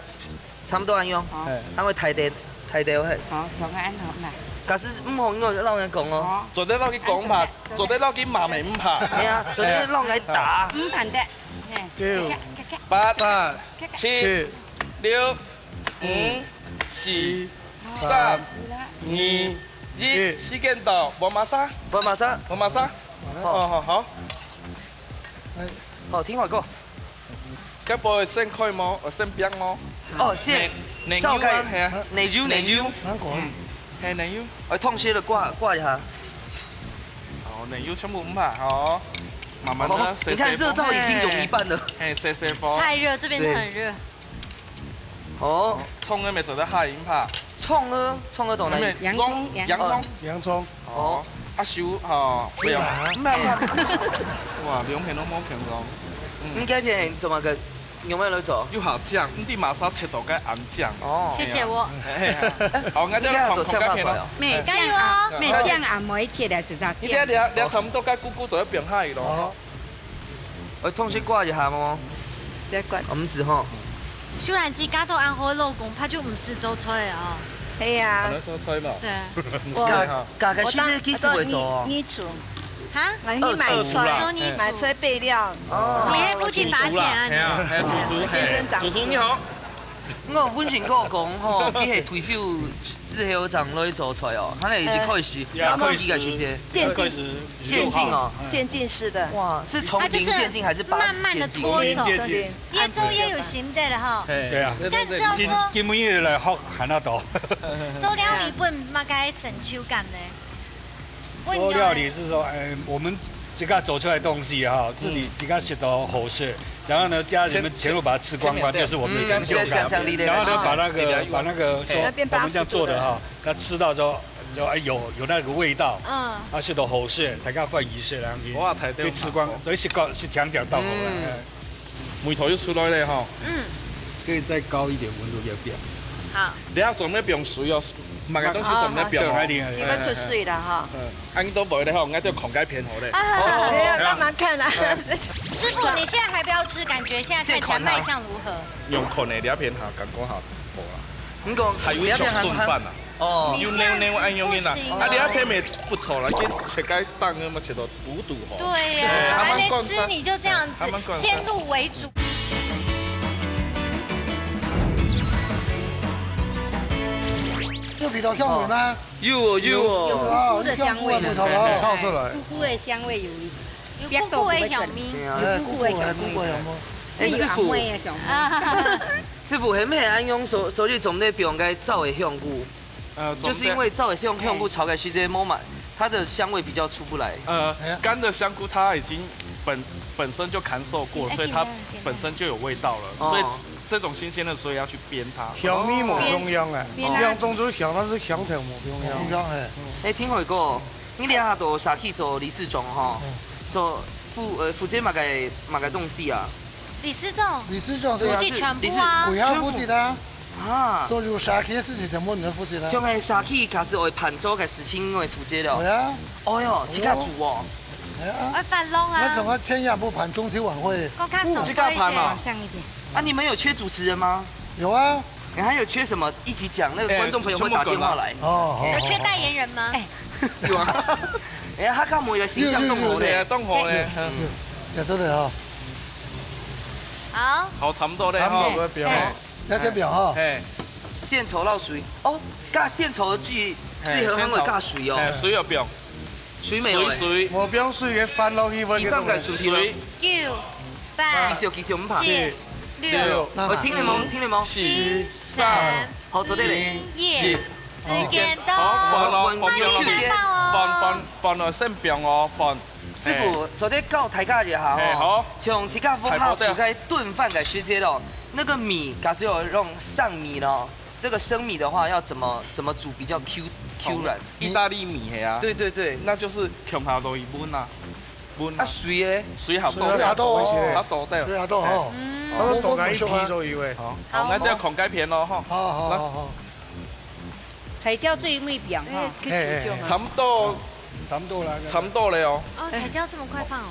差不多恁樣。好。佢會大條，大條嘿。好，像該恁好啦。假使毋好，你愛摎人講哦。好。做得摎佢講嘛，做得摎佢罵乜毋怕。係啊，做得摎人打。毋怕得。嘿，九、八、七、六、五、四、三、二、一，時間到，無麼儕，無麼儕，無麼儕。好，好，好。好，聽我講。該杯先開無？呃，先冰無？哦，先燒開。係啊，奶油，奶油。芒果。嗯，係奶油。哎，同時就掛掛一下。哦，奶油全部毋怕，好，慢慢的，哦，你看熱到已經有一半了。係，細細火。太熱，這邊很熱。 哦，蔥仔乜做得下去怕。蔥仔，蔥仔同哪？洋蔥，洋蔥，洋蔥。哦，啊，燒吼，不要，哇，兩片都無共樣。你該片做麼个？用麼个來做？又好醬，你知麼儕切到該恁醬。哦，謝謝我。好，𠊎就應該要做醬爆菜哦。美醬啊，美醬啊，無切的係啥醬？你這這這差不多該咕咕做得放下去咯。 呃，同時掛一下無？別掛。哦，毋使吼。秀蘭姐嫁到恁好个老公，怕就毋使做菜了哦。係啊。還能做菜嘛？對。毋使哈。嫁嫁个時節幾時會做哦？你煮。哈？你買菜，做你煮。買菜備料。哦。你還負責罰錢啊你？係啊，還有主廚，先生掌廚。主廚你好。 我有分享過講吼，佢係退休之後正來做菜哦，佢係一開始，也開始，幾个時節，漸進，開始漸進哦。漸進式的。哇，是從零漸進還是八十漸進？慢慢地脫手。漸進。越做越有心得了哈。對啊。跟著做。今今晡日來學還較多。做料理分麼个成就感呢？ 做料理是說，哎，我們自家做出來的東西哈，自己自家食到好食，然後呢，家人們全部把它吃光光，就是我們的成就感。然後呢，把那個把那個說我們這樣做的哈，他吃到之後就哎有有那個味道，嗯，啊，食到好食，大家歡喜食，然後去哇，太對了，去吃光，所以食光食強強到好了。嗯。 味道又出來了哈。嗯。可以再高一點溫度，要不要？好。等下準備放水哦，麼个東西準備放哦。你們出水了哈。嗯，恁都無咧吼，𠊎就看該片好咧。啊，不要慢慢看啊。師傅，你現在還不要吃，感覺現在看起來賣相如何？用看的這片哈，感覺哈，無啦。你講還有小燉飯啊。 哦。有牛牛恁樣个啦，啊，你愛甜味不錯啦，就切開檔个嘛，切到堵堵吼。對呀，哎，還沒吃你就這樣子，先入為主。有鼻到香味嗎？有哦，有哦。有菇菇的香味，有香菇的味道哦。炒出來。菇菇的香味有一，有菇菇的香味。哎，菇菇的菇菇的香味。哎，師傅。 師傅，係毋係恁樣所所以總得放該燥个香菇？呃，就是因為燥个香香菇炒个時節無嘛，它的香味比較出不來。呃，哎呀，乾的香菇它已經本本身就乾燥過，所以它本身就有味道了，哦，所以這種新鮮的，所以要去煸它。香味無共樣哎，煸啊，兩種都香，但是香甜無共樣。無共樣哎。哎，聽佢講，你這下都下去做理事長吼，做負呃負責麼个麼个東西啊？ 理事長，理事長，對啊，負責全部啊。是，你是，我要負責的啊。啊。所有社區的事情全部你要負責的啊。像該社區假使愛辦桌个事情，我負責了。對啊。哦喲，自家煮哦。對啊。愛辦桌啊。那怎麼千萬不辦中秋晚會？我看手自家辦嘛。放一點。啊，你們有缺主持人嗎？有啊。你還有缺什麼？一起講，那個觀眾朋友會打電話來。哎，全部滾了。哦，好，好，好。有缺代言人嗎？哎， 有啊。哎，佢今晡日个形象當好咧。對啊，當好咧。嗯。也真的哈。好。好，差不多咧，差不多吼。不要表哈。嘿。那先表哈。嘿。獻醜落水。哦，加獻醜的最，嘿，最好還會加水哦。獻醜。嘿，水有表。水沒有欸。水，水。無表水个翻落去，會第三個主題了。水。九、八、繼續，繼續，毋怕。七、六、我聽你們，聽你們。四、三。好，做得咧。一。 時間到。好，飯哦，飯哦，飯，飯，飯哦，先放哦，飯。師傅，嘿。做得教大家一下哦。嘿，好。像自家屋下煮該燉飯个時節哦，那個米，假使有用生米咯，這個生米的話，要怎麼，怎麼煮比較Q，Q軟？意大利米，嘿啊。對，對，對。那就是共下落去燜啊。 啊，水咧？水好多，水好多哦。好多，對。水好多哦。嗯。差不多大概一皮左右欸。好，好，好，那這樣孔蓋片咯，吼。好，好，好，好。彩椒最尾放哈。哎，可以煮就好。哎，哎，哎。差不多，差不多啦。差不多了哦。哦，彩椒這麼快放哦。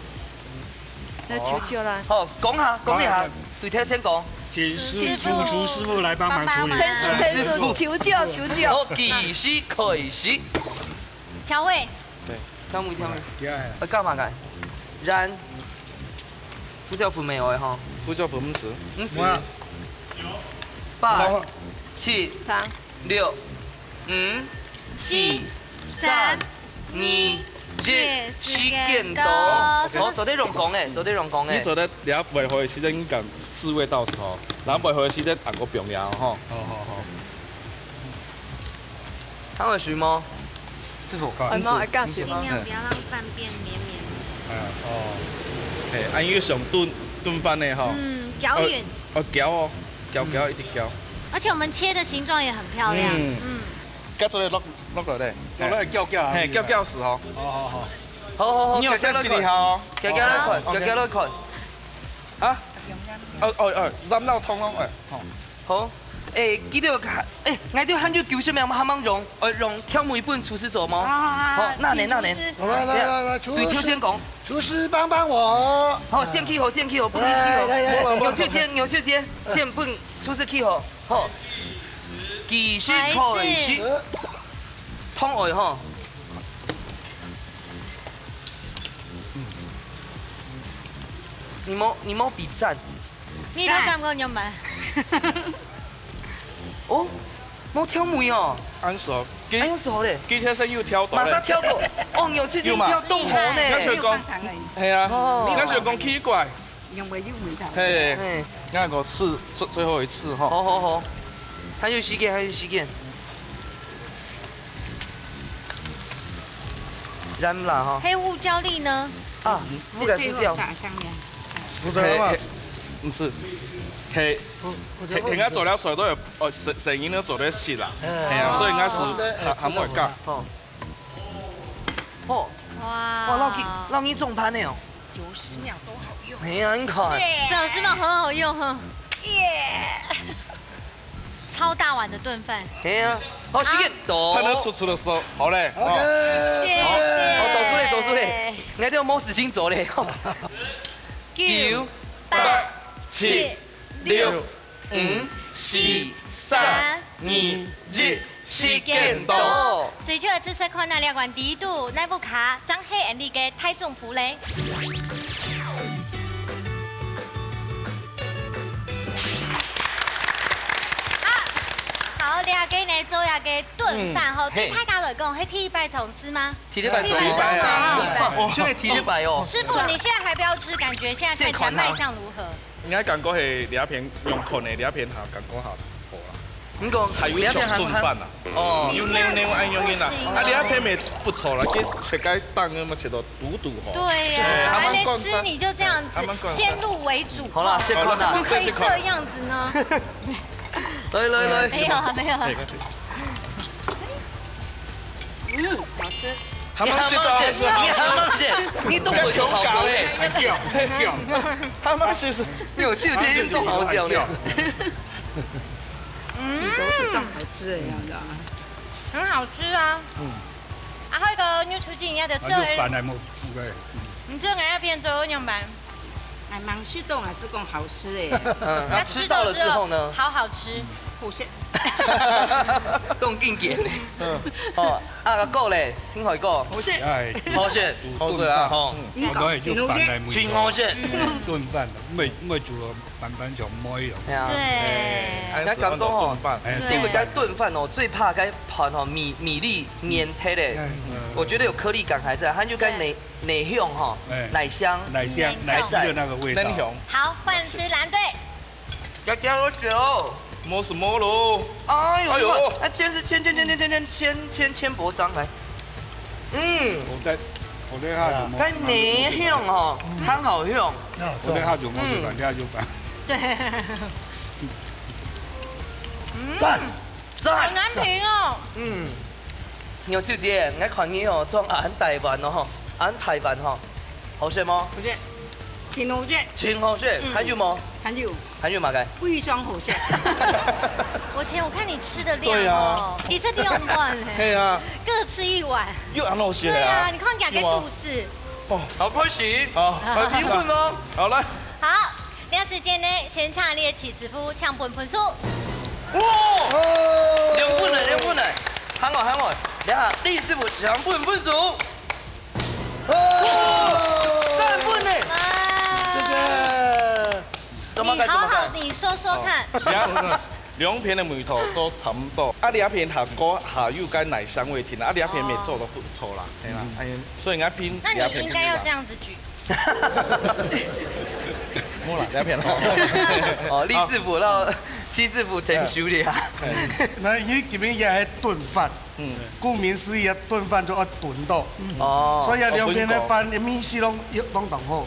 來求救啦。好，講下，講一下，對頭先講。請師，請廚師傅來幫忙處理。幫忙。分手，分手，求救，求救。好，計時開始。調味。對，調味，調味。厲害。要幹嘛个？然，胡椒粉沒有的吼。胡椒粉毋使。毋使。哇。八、七、六、五、四、三、二、一，時間到。好，做得用講誒，做得用講誒。你做得，你要尾回時間你敢試味道時候，然後尾回時間還過放料吼。好好好。湯有水無？師傅。哎，無，哎，乾淨。盡量不要讓飯變綿綿。嗯，哦。嘿，啊，因為想燉，燉飯呢，吼。嗯，攪勻。哦，攪哦，攪攪，一直攪。而且我們切的形狀也很漂亮。嗯。嗯。該做得落，落落咧。落落攪攪啊。嘿，攪攪死吼。好好好。好好好，你有試試看吼。攪攪來看，攪攪來看。啊？哦哦哦，染到通咯，哎，好。 好，誒，記得，誒，𠊎兜還有九十秒，還吂用，呃，用調味分廚師做無？啊，好，那呢，那呢。請廚師。來來來來，廚師，對，頭先講。廚師幫幫我。好，先去好，先去好，分你去好。來來來。牛切先，牛切先，先分廚師去好。好，計時開始。呃，湯愛吼。你無，你無比讚。 你都感覺仰般？哦，無調味哦。恁熟，哎，恁熟咧。佢其實有調到咧。馬上調過。哦，有次先調凍好呢。有嘛？𠊎想講，係啊，哦。𠊎想講奇怪。因為有味道。嘿，嘿。𠊎講試最，最後一次吼。好好好，還有時間，還有時間。 染啦哈。黑胡椒粒呢？啊，這個是這樣。最後撒上面。不知道嘛？嘿，嘿，毋係。嘿，我，我，我，嘿，應該做了出來都有，哦，聲，聲音都做得識啦。哎。嘿啊，所以應該係，哦，對，還，還無會教。哦。哦。哇。哇，老弟，老弟中盤了哦。九十秒都好用。哎呀，你看。對。九十秒很好用哈。耶。 超大碗的燉飯。係啊，好，時間到。看得出廚的時候，好嘞。OK，哦。謝謝。好，倒出來，倒出來。𠊎兜無事情做咧。九、八、七、六、五、四、三、二、一，時間到。隨手來試試看啊，這款底肚，哪部卡，張黑Andy个大眾譜咧。 啊，好，這個呢，做這個燉飯吼，嗯，對大家來講，係第一擺嘗試嗎？第一擺做。第一擺做嘛，哈。哇，就係第一擺哦。師傅，你現在還不要吃，感覺現在看起來賣相如何？應該感覺係這片用看的，這片哈，感覺哈，好啦。你講，還有想燉飯啊。 哦。有牛牛愛用的啦。啊，你愛配美不錯啦，給切開檔那麼切到堵堵吼。對呀，哎，還沒吃你就這樣子，先入為主。好啦，先看啦。怎麼可以這樣子呢？來來來。沒有啊，沒有啊。嗯，好吃。還蠻適當，還是好吃。你還蠻適，你動我就好高嘞。還蠻適，沒有，只有這運動好笑的。 嗯，都係當好食个樣子啊。很好吃啊。嗯。啊，還有一個牛出鏡，人家的吃了，啊，就煩了，無，無个。你這個要變做仰般？哎，蠻適當，還係講好食个。嗯，那吃到了之後呢？好好吃。好食。講經典。嗯。哦，啊，个歌咧，聽海歌。好食。哎，好食。好食啊，吼。嗯，我都係就煩了，無。真好食。嗯，燉飯，毋會，毋會煮到 慢慢就無了。係啊。對。哎，該感覺吼，燉飯。哎，對。因為該燉飯哦，最怕該飯吼，米，米粒黏忒咧。哎，嗯。我覺得有顆粒感還在，它就該，對，奶，奶香吼，哎，奶香。奶香，奶絲的那個味道。奶香。好，換吃藍隊。要加多久？無什麼咯。哎呦，哎呦。你看，它先是千千千千千千千千薄章來。嗯。我在，我在那裡摸。該奶香哦，很好用。 我等下就放就放，嗯。等下就放。對。嗯，讚，讚。好難評哦。嗯。牛小姐，𠊎看你哦，裝恁大碗哦吼，恁大碗吼，好食無？好食，真好食。真好食，嗯。還有無？還有。還有麼个？非常好食。而且我看你吃的量哦，對啊。你這兩碗嘞，對啊。各吃一碗。又恁好食啊。對啊，你看人家个肚屎。有啊。好，開始。好，來評分哦。好，來。好，這時間呢，先請你个徐師傅請分分數。哇！兩分了，兩分了。喊我，喊我。等下，李師傅請分分數。哇！三分呢。哇！謝謝。怎麼改？你好好，怎麼改？你說說看。哦。 兩片个味道都差毋多。啊，這片下鍋下油該奶香味挺，啊，這片也做得不錯啦，係啦，哎，所以𠊎評。那你應該要這樣子舉。無啦，這片咯。哦，李師傅咯，徐師傅忒熟了啊。那因為今日也係燉飯，嗯，顧名思義啊，燉飯就愛燉到，哦，所以啊，兩片个飯个味緒攏有攏當好。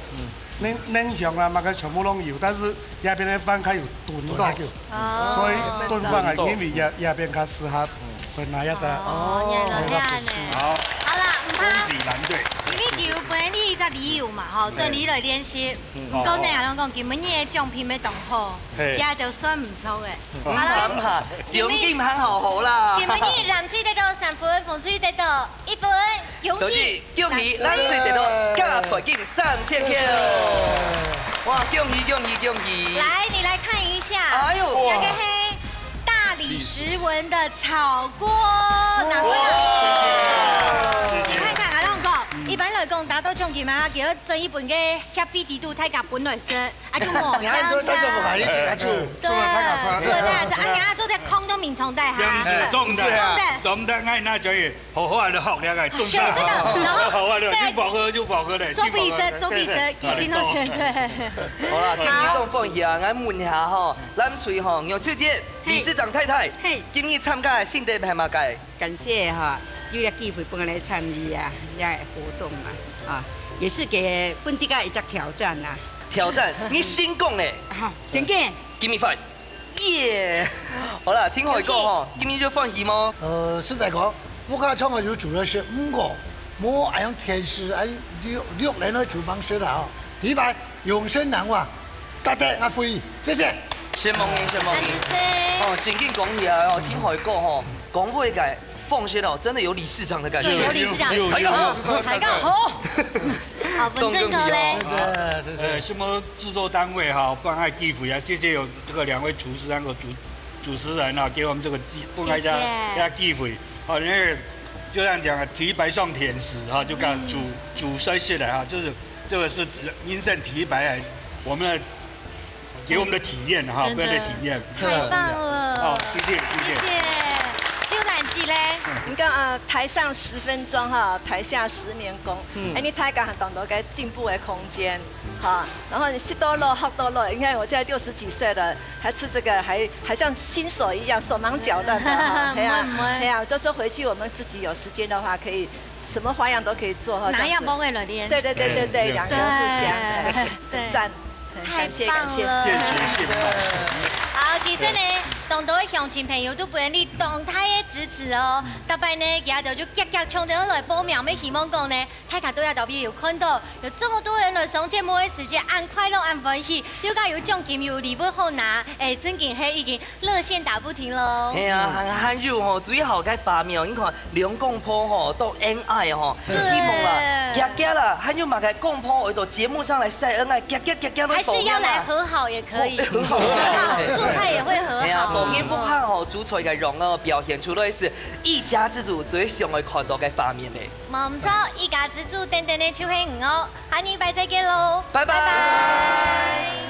恁，恁香啊，麼个全部攏有，但是這片个飯較有燉到，哦。所以燉飯啊，因為這，這片較適合，分大家知。哦，原來係恁呢。好。好啦，毋怕。恭喜藍隊。因為佢有分你一隻理由嘛，吼，做你來練習。毋過呢，𠊎摎你講，今晡日个獎品乜當好，嘿。這就算毋錯个。好啦。毋怕，毋怕，獎金還好好啦。今晡日藍隊得到三分，紅隊得到一分，恭喜。 恭喜，藍隊得到加菜金三千塊。哇，恭喜恭喜恭喜！來，你來看一下，哎喲，這個係大理石紋的炒鍋，拿回來。哇！你看看，阿龍哥，一般來講，拿到獎金啊，佢愛轉一本个協會底肚，大家分來食。 啊，就無，你還做，他就不好意思，他就對，做了太搞笑。做了太搞笑，啊，你還做在空中眠床底下。兩隻中的，中的。中的，𠊎那就好好个學了个，中的。學這個，然後好好个，對。又符合，又符合嘞，做比賽，做比賽，對，對，對。其實都全對。好啦，今日當歡喜啊，𠊎問一下吼，藍隊吼，楊秋姐，嘿。理事長太太，嘿。今日參加个心得係麼个？ 感謝哈，有這機會分𠊎來參與啊，這活動嘛，啊，也是給分自家一隻挑戰啊。挑戰，你成功咧！啊，真个。Give me five，耶！好啦，聽好歌吼，今日就歡喜無？呃，實在講，屋下唱个有煮了些，毋過，無愛用電視，愛錄，錄人个煮方式啦吼。第一擺永生難忘，大家阿輝，謝謝。承蒙你，承蒙你。哦，正經講起來哦，聽好歌吼，講話个方式哦，真的有理事長的感覺。對，有理事長。有，有，有。抬槓好。好，文正哥嘞？謝謝，謝謝。呃，承蒙製作單位哈，分𠊎機會啊，謝謝有這個兩位廚師，還有主，主持人啊，給我們這個機，分𠊎一個，謝謝。一個機會。好，因為就像講啊，第一擺上電視啊，就講煮，煮菜式的啊，就是這個是人生第一擺，我們的 給我們的體驗哈，真的。不要再體驗。太棒了。好，謝謝，謝謝。謝謝。秀蘭姐嘞？你看啊，台上十分鐘哈，台下十年功。嗯。哎，你大家還當多个進步的空間，哈。然後你食到老，學到老。你看我現在六十幾歲了，還吃這個，還，還像新手一樣，手忙腳亂的哈。哎呀，毋會，毋會。哎呀，就說回去我們自己有時間的話，可以 什麼花樣都可以做哈，哪樣幫我來練？對對對對對，嗯，兩個人互相，對，對，讚，太棒了。感謝感謝。現學現賣。好，其實呢，當多鄉親朋友都分你當大个支持哦。逐擺呢，佢兜就遽遽衝等來報名，乜希望講呢，大家都愛特別有看到，有這麼多人來上節目个時間，恁快樂，恁歡喜，又加有獎金，有禮物好拿，哎，正經係已經 熱線打不停囉。係啊，還，還有吼，最好个畫面哦，你看兩公婆吼，都恩愛吼，對。希望啦，遽遽啦，還有麼个公婆會到節目上來晒恩愛，遽遽遽遽都報名啦。還是要來和好也可以。哦，和好。和好，做菜也會和好。係啊，當然屋下吼，煮菜个樣哦，表現出來係一家之煮最想愛看到个畫面咧。無毋著，一家之煮等等呢就係你哦，下禮拜再見囉，拜拜。拜拜。